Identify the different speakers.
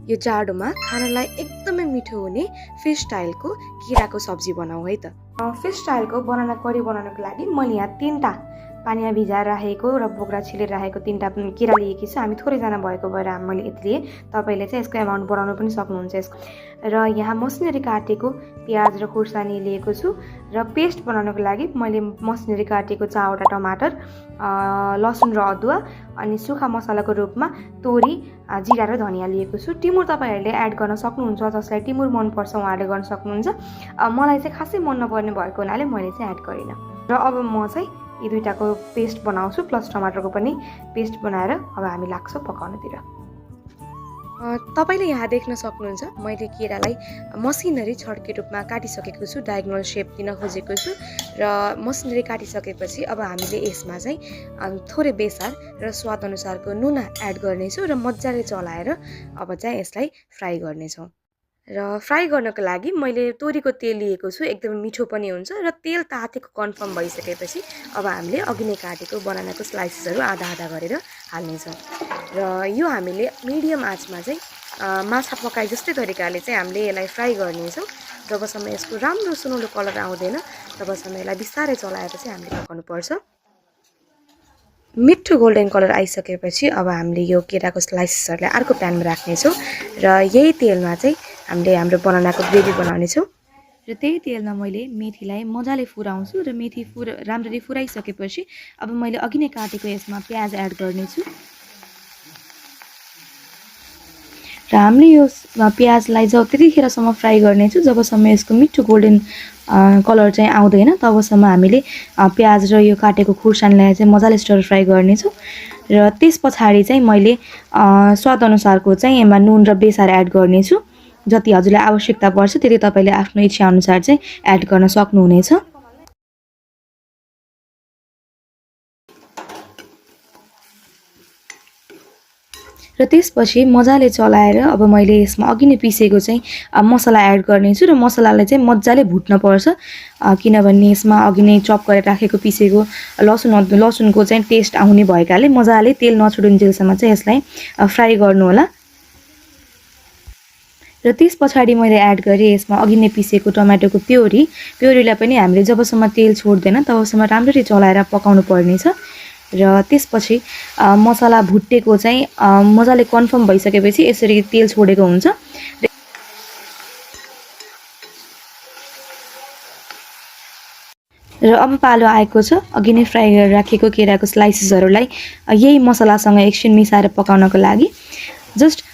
Speaker 1: यो जाडोमा खानालाई एकदमै मिठो हुने फिस स्टाइलको किराको सब्जी बनाऊ है त। फिस स्टाइलको बनाना करी बनाउनको लागि मैले यहाँ 3टा पानीमा भिजाएर राखेको र बोक्रा छिलेर राखेको 3टा किरा लिएकी छु। हामी थोरैजना भएको भएर मैले यति लिए। तपाईँले चाहिँ यसको एमाउन्ट बढाउन पनि सक्नुहुन्छ यसको। र यहाँ मसिनरी काटेको प्याज र खुर्सानी लिएको छु र पेस्ट बनाउनको लागि मैले मसिनरी काटेको 4वटा टमाटर, लसुन र अदुवा अनि सुखा मसलाको रूपमा तोरी, जिरा र धनिया लिएको छु। टिमुर तपाईँहरूले एड गर्न सक्नुहुन्छ, जसलाई टिमुर मनपर्छ उहाँहरूले गर्न सक्नुहुन्छ। मलाई चाहिँ खासै मन नपर्ने भएको हुनाले मैले चाहिँ एड गरिनँ। र अब म चाहिँ यी दुईटाको पेस्ट बनाउँछु प्लस टमाटरको पनि पेस्ट बनाएर अब हामी लाग्छौँ पकाउनतिर। तपाईँले यहाँ देख्न सक्नुहुन्छ मैले केरालाई मसिनरी छड्के रूपमा काटिसकेको छु, डायगोनल शेप दिन खोजेको छु र मसिनरी काटिसकेपछि अब हामीले यसमा चाहिँ थोरै बेसार र स्वाद अनुसारको नुन एड गर्नेछौँ र मजाले चलाएर अब चाहिँ यसलाई फ्राई गर्नेछौँ। र फ्राई गर्नको लागि मैले तोरीको तेल लिएको छु, एकदमै मिठो पनि हुन्छ र तेल तातेको कन्फर्म भइसकेपछि अब हामीले अघि नै काटेको बनानाको स्लाइसेसहरू आधा आधा गरेर हाल्नेछौँ। र यो हामीले मिडियम आँचमा चाहिँ माछा पकाए जस्तै तरिकाले चाहिँ हामीले यसलाई फ्राई गर्नेछौँ। जबसम्म यसको राम्रो सुनौलो कलर आउँदैन तबसम्म यसलाई बिस्तारै चलाएर चाहिँ हामीले पकाउनुपर्छ। मिठो गोल्डन कलर आइसकेपछि अब हामीले यो केराको स्लाइसेसहरूलाई अर्को प्यानमा राख्नेछौँ र यही तेलमा चाहिँ हामीले हाम्रो बनानाको ग्रेभी बनाउनेछौँ। र त्यही तेलमा मैले मेथीलाई मजाले फुराउँछु र मेथी राम्ररी फुराइसकेपछि अब मैले अघि नै काटेको यसमा प्याज एड गर्नेछु र हामीले यो प्याजलाई त्यतिखेरसम्म फ्राई गर्नेछु जबसम्म यसको मिठो गोल्डन कलर चाहिँ आउँदैन तबसम्म हामीले प्याज र यो काटेको खुर्सानीलाई चाहिँ मजाले स्टर फ्राई गर्नेछौँ। र त्यस पछाडि चाहिँ मैले स्वाद अनुसारको चाहिँ यसमा नुन र बेसार एड गर्नेछु। जति हजुरलाई आवश्यकता पर्छ त्यति तपाईँले आफ्नो इच्छा अनुसार चाहिँ एड गर्न सक्नुहुनेछ। र त्यसपछि मजाले चलाएर अब मैले यसमा अघि नै पिसेको चाहिँ मसला एड गर्नेछु र मसलालाई चाहिँ मजाले भुट्न पर्छ, किनभने यसमा अघि नै चप गरेर राखेको पिसेको लसुनको चाहिँ टेस्ट आउने भएकाले मजाले तेल नछोडिन्जेलसम्म चाहिँ यसलाई फ्राई गर्नु होला। र त्यस पछाडि मैले एड गरेँ यसमा अघि नै पिसेको टमाटोको प्योरीलाई पनि हामीले जबसम्म तेल छोड्दैन तबसम्म राम्ररी चलाएर पकाउनु पर्नेछ। र त्यसपछि मसला भुटेको चाहिँ मजाले कन्फर्म भइसकेपछि यसरी तेल छोडेको हुन्छ। र अब पालो आएको छ अघि नै फ्राई गरेर राखेको केराको स्लाइसेसहरूलाई यही मसलासँग एकछिन मिसाएर पकाउनको लागि। जस्ट